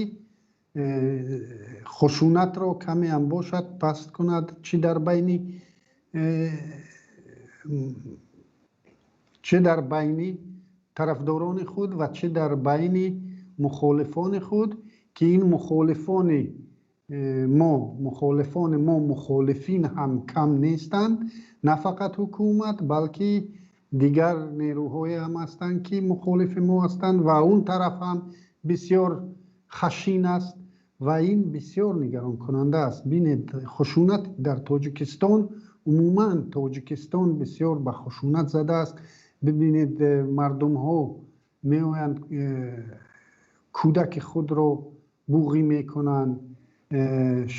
хушунатро каме ҳам бошад паст кунад, чӣ дар байни тарафдорони худ ва чӣ дар байни мухолифони худ, ки ин мухолифони мо мухолифин ҳам кам нестанд. На фақат ҳукумат, балки дигар нерӯҳое ҳам ҳастанд, ки мухолифи мо ҳастанд, ва он тараф ҳам бисёр хашин аст ва ин бисёр нигаронкунанда аст. Бинед, хушунат дар Тоҷикистон, умуман Тоҷикистон бисёр ба хушунат задааст. Бибинед, мардумҳо меоянд, кӯдаки худро буғӣ мекунанд,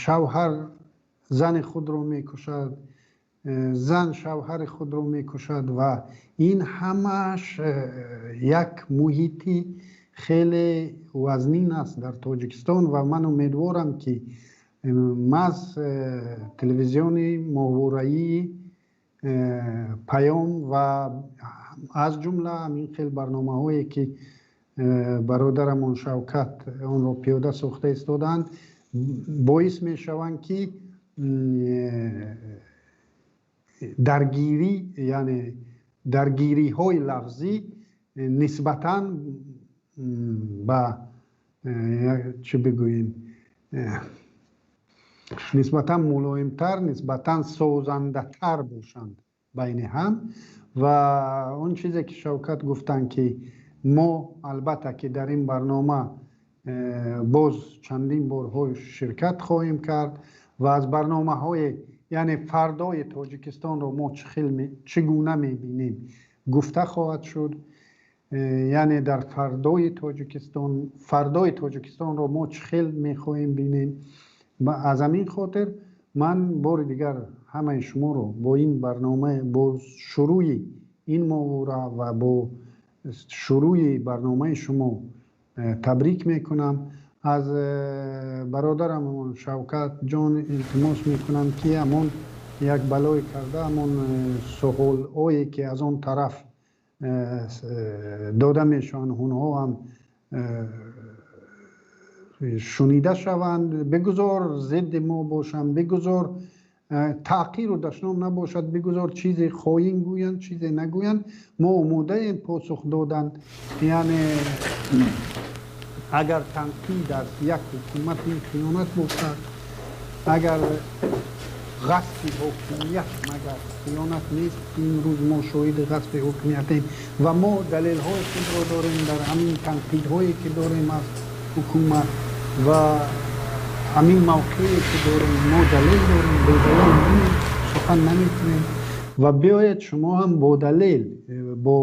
шавҳар зани худро мекушад, зан шавҳари худро мекушад ва ин ҳамааш як муҳити хеле вазнин аст дар Тоҷикистон. Ва ман умедворам, ки маҳз телевизиони моҳвораии Паём ва аз ҷумла ҳамин хел барномаҳое, ки бародарамон Шавкат онро пиёда сохта истодаанд, боис мешаванд, ки даргирӣ, яъне даргириҳои лафзӣ нисбатан ба чӣ бигӯем, нисбатан мулоимтар, нисбатан созандатар бошанд байни ҳам. Ва он чизе, ки Шавкат гуфтанд, ки мо албатта ки дар ин барнома боз чандин борҳо ширкат хоҳем кард ва аз барномаҳои, яъне фардои Тоҷикистонро мо чӣ гуна мебинем, гуфта хоҳад шуд. Яъне дар фардои Тоҷикистон, фардои Тоҷикистонро мо чӣ хел мехоҳем бинем. Аз ҳамин хотир ман бори дигар ҳамаи шуморо бо ин барнома, бо шурӯи ин моҳвора ва бо шурӯи барномаи шумо табрик мекунам. Аз бародарам Шавкат ҷон илтимос мекунам, ки ҳамон як балое карда, ҳамон суолҳое, ки аз он тараф дода мешаванд, онҳо ҳам шунида шаванд. Бигузор зидди мо бошанд, бигузор таҳқиру дашном набошад, бигузор чизе хоин гӯянд, чизе нагӯянд, мо омодаем посух додан. Яъне агар танқид аз як ҳукумат ин хиёнат бошад, агар ғасби ҳокимият магар хиёнат нест? Имрӯз мо шоҳиди ғасби ҳокимиятем ва мо далелҳои худро дорем дар ҳамин танқидҳое, ки дорем аз ҳукумат, ва ҳамин мавқее, ки дорем, мо далел дорем, бедалел сухан намекунем. Ва биёед, шумо ҳам бо далел, бо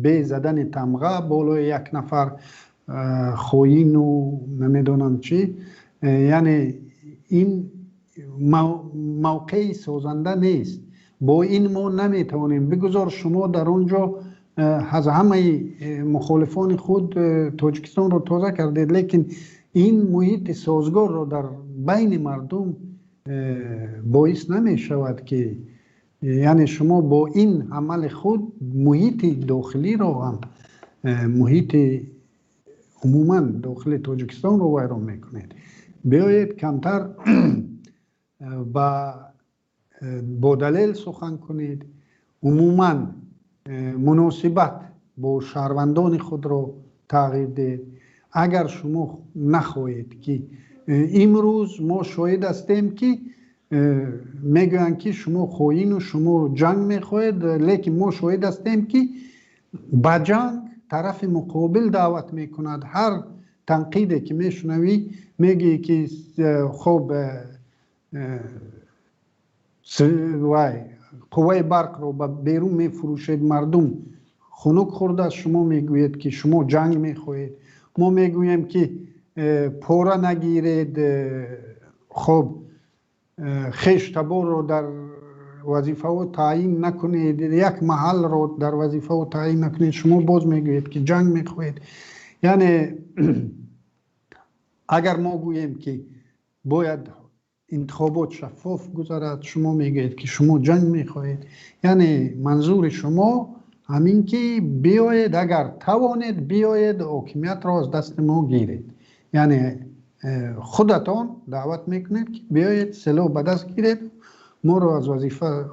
бе задани тамға болои як нафар, хоину намедонам чӣ, яъне ин мавқеи созанда нест. Бо ин мо наметавонем. Бигузор шумо дар он ҷо аз ҳамаи мухолифони худ Тоҷикистонро тоза кардед, лекин ин муҳити созгорро дар байни мардум боис намешавад, ки яъне шумо бо ин амали худ муҳити дохилиро ҳам, муҳити умуман дохили Тоҷикистонро вайрон мекунед. Биёед, камтар бо далел сухан кунед, умуман муносибат бо шаҳрвандони худро тағйир диҳед. Агар шумо нахоҳед, ки имрӯз мо шоҳид ҳастем, ки мегӯянд, ки шумо хоину шумо ҷанг мехоҳед, лекин мо шоҳид ҳастем, ки ба ҷанг тарафи муқобил даъват мекунад. Ҳар Танқиде ки мешунавӣ, мегӯӣ ки хоб, вай, қувваи барқро ба берун мефурӯшед, мардум хунук хӯрдааст, шумо мегӯед ки шумо ҷанг мехоҳед. Мо мегӯем ки пора нагиред, хоб, хештаборро дар вазифаҳо таъин накунед, як маҳалро дар вазифаҳо таъин накунед, шумо боз мегӯед ки ҷанг мехоҳед. Яъне агар мо гӯем ки бояд интихобот шаффоф гузарад, шумо мегӯед ки шумо ҷанг мехоҳед. Яъне манзури шумо ҳамин ки биёед, агар тавонед, биёед, ҳокимиятро аз дасти мо гиред. Яъне худатон даъват мекунед ки биёед, силоҳ ба даст гиред, моро аз вазифа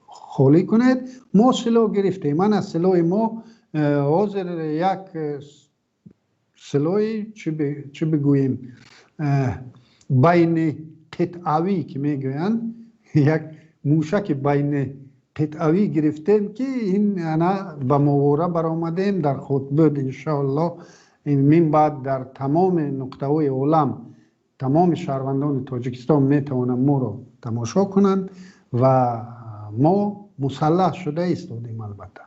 холӣ кунед. Мо силоҳ гирифтем, ана силоҳи мо ҳозир як силоҳи, чӣ бигӯем, байни қитъавӣ ки мегӯянд, як мушаки байни қитъавӣ гирифтем ки ин ана ба моҳвора баромадем дар Хотбуд. Иншоаллоҳ, мин баъд дар тамоми нуқтаҳои олам тамоми шаҳрвандони Тоҷикистон метавонанд моро тамошо кунанд ва мо мусаллаҳ шуда истодем. Албатта,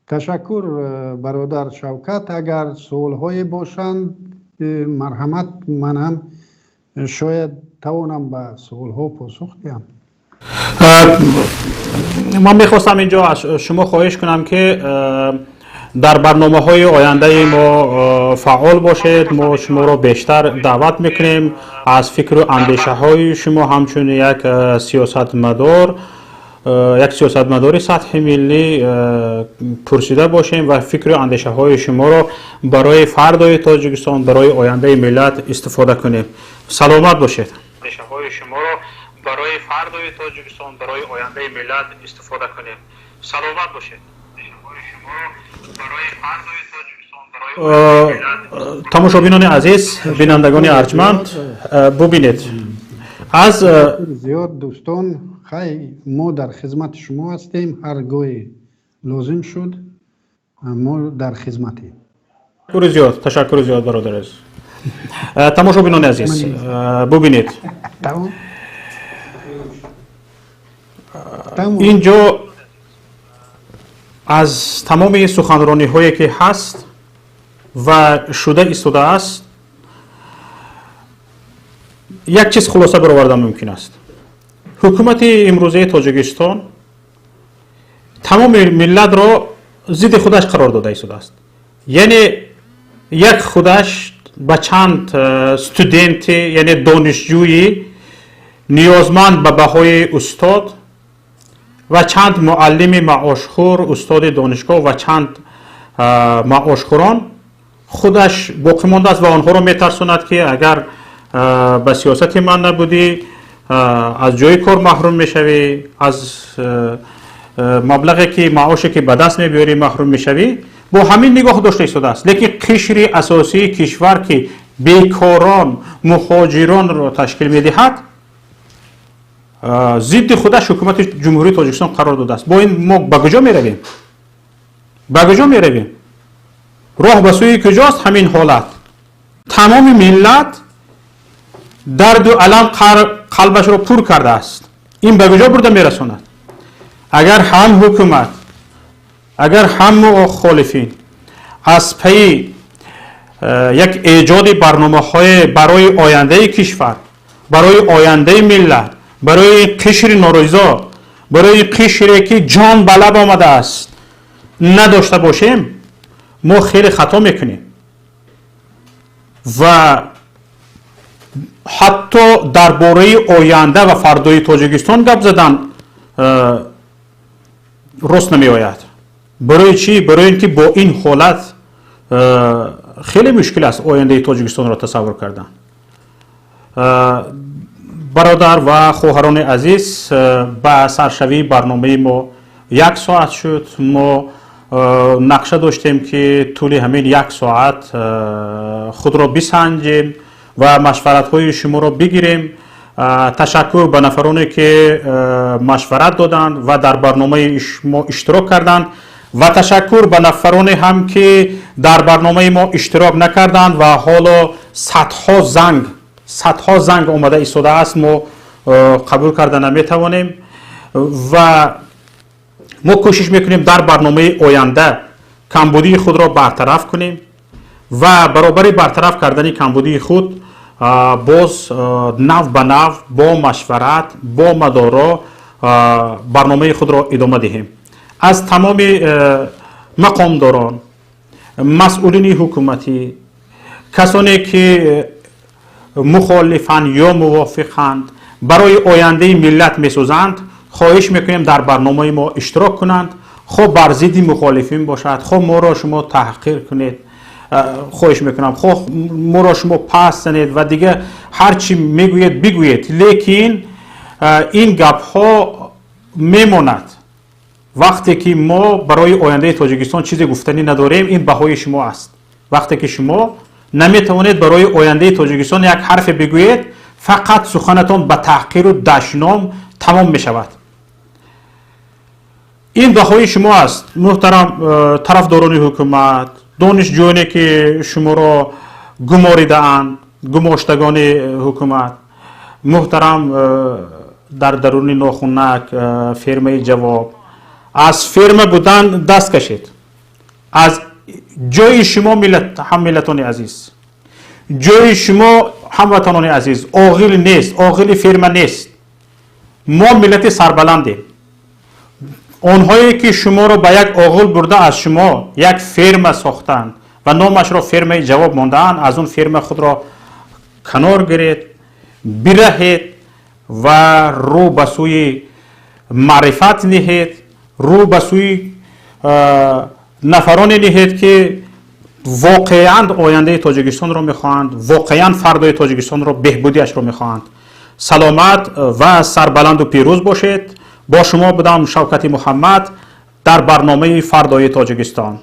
ташаккур, бародар Шавкат. Агар суолҳое бошанд, марҳамат, ман ҳам шояд тавонам ба суолҳо посух диҳам. Ман мехостам инҷо аз шумо хоҳиш кунам ки дар барномаҳои ояндаи мо фаъол бошед. Мо шуморо бештар даъват мекунем, аз фикру андешаҳои шумо ҳамчун як сиёсатмадор, як сиёсатмадори сатҳи миллӣ пурсида бошем ва фикру андешаҳои шуморо барои фардои Тоҷикистон, барои ояндаи миллат истифода кунем. Саломат бошед. Андешаҳои шуморо барои фардои Тоҷикистон, барои ояндаи миллат истифода кунем. Саломат бошед. Барои фардои Тоҷикистон. Тамошобинони азиз, бинандагони арҷманд, бубинед, аз Зиёд, дӯстон. Хай, мо дар хизмати шумо ҳастем. Ҳар гоҳе лозим шуд, мо дар хизматем. Ташаккури зиёд, ташаккури зиёд, бародар азиз. Тамошобинони азиз, бубинед, инҷо аз тамоми суханрониҳое ки ҳаст ва шуда истодааст, як чиз хулоса баровардан мумкин аст: ҳукумати имрӯзаи Тоҷикистон тамоми миллатро зидди худаш қарор дода истодааст. Яъне як худаш ба чанд студенти, яъне донишҷӯи ниёзманд ба баҳои устод ва чанд муаллими маошхӯр, устоди донишгоҳ ва чанд маошхӯрон худаш боқӣ мондааст ва онҳоро метарсонад ки агар ба сиёсати ман набудӣ, аз ҷои кор маҳрум мешавӣ, аз маблағе ки, маоше ки ба даст мебиёрӣ, маҳрум мешавӣ. Бо ҳамин нигоҳ дошта истодааст. Лекин қишри асосии кишвар, ки бекорон, муҳоҷиронро ташкил медиҳад, зидди худаш ҳукумати Ҷумҳурии Тоҷикистон қарор додааст. Бо ин мо ба куҷо меравем? Ба куҷо меравем? Роҳ ба сӯи куҷост? Ҳамин ҳолат тамоми миллат дарду алам қалбашро пур кардааст. Ин ба куҷо бурда мерасонад? Агар ҳам ҳукумат, агар ҳам мухолифин аз пайи як эҷоди барномаҳое барои ояндаи кишвар, барои ояндаи миллат, барои қишри норизо, барои қишре ки ҷон ба лаб омадааст, надошта бошем, мо хеле хато мекунем ва ҳатто дар бораи оянда ва фардои Тоҷикистон гап задан рост намеояд. Барои чӣ? Барои ин ки бо ин ҳолат хеле мушкил аст ояндаи Тоҷикистонро тасаввур кардан. Бародар ва хоҳарони азиз, ба саршавии барномаи мо як соат шуд. Мо нақша доштем ки тӯли ҳамин як соат худро бисанҷем ва машваратҳои шуморо бигирем. Ташаккур ба нафароне ки машварат доданд ва дар барномаи мо иштирок карданд. Ва ташаккур ба нафароне ҳам, ки дар барномаи мо иштирок накарданд ва ҳоло садҳо занг омада истодааст, мо қабул карда наметавонем. Ва мо кӯшиш мекунем, дар барномаи оянда камбудии худро бартараф кунем ва баробари бартараф кардани камбудии худ боз нав ба нав, бо машварат, бо мадоро барномаи худро идома диҳем. Аз тамоми мақомдорон, масъулини ҳукуматӣ, касоне ки мухолифанд ё мувофиқанд, барои ояндаи миллат месозанд, хоҳиш мекунем, дар барномаи мо иштирок кунанд. Хоҳ бар зидди мухолифин бошад, хоҳ моро шумо таҳқир кунед, хоҳиш мекунам, хоҳ моро шумо пас занед ва дигар ҳар чӣ мегӯед, бигӯед, лекин ин гапҳо мемонад. Вақте ки мо барои ояндаи Тоҷикистон чизе гуфтанӣ надорем, ин баҳои шумо аст. Вақте ки шумо наметавонед барои ояндаи Тоҷикистон як ҳарфе бигӯед, фақат суханатон ба таҳқиру дашном тамом мешавад. Ин баҳои шумо аст. Муҳтарам тарафдорони ҳукумат, донишҷӯёне ки шуморо гуморидаанд, гумоштагони ҳукумат, муҳтарам дар даруни нохунак фермаи ҷавоб, аз ферма будан даст кашед. Аз ҷои шумо, ҳаммиллатони азиз, ҷои шумо, ҳамватанони азиз, оғил нест, оғили ферма нест. Мо миллати сарбаландем. Онҳое ки шуморо ба як оғил бурда, аз шумо як ферма сохтанд ва номашро фермаи ҷавоб мондаанд, аз он ферма худро канор гиред, бираҳед ва рӯ ба сӯи маърифат ниҳед, рӯ ба сӯи нафароне ниҳед, ки воқеан ояндаи Тоҷикистонро мехоҳанд, воқеан фардои Тоҷикистонро, беҳбудиашро мехоҳанд. Саломат ва сарбаланду пирӯз бошед. Бо шумо будам Шавкати Муҳаммад дар барномаи «Фардои Тоҷикистон».